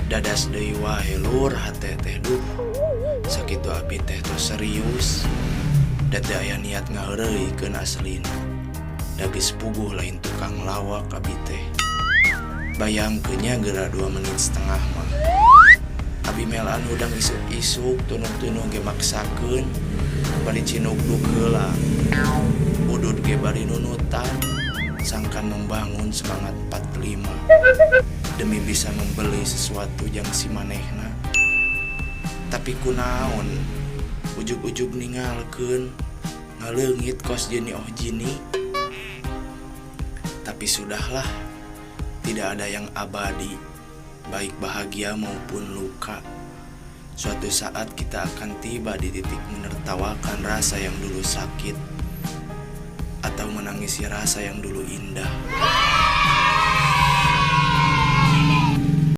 Dadas deui wae, lur, hate teh. Duh, sakitu abi teh tos serius da teu aya niat ngaheureuykeun aslina. Da geus puguh lain tukang lawak abi teh. Bayangkeun nya, geura 2 menit setengah mah abi melaan hudang isuk-isuk, tunduh-tunduh ge maksakeun, bari cinukduk heula, udud ge bari nunutan, sangkan membangun semangat 45 demi bisa membeli sesuatu jang si manehna. Tapi kunaon ujug-ujug ninggalkeun, ngaleungit kos jeni oh jini. Tapi sudahlah, tidak ada yang abadi, baik bahagia maupun luka. Suatu saat kita akan tiba di titik menertawakan rasa yang dulu sakit atau menangisi rasa yang dulu indah.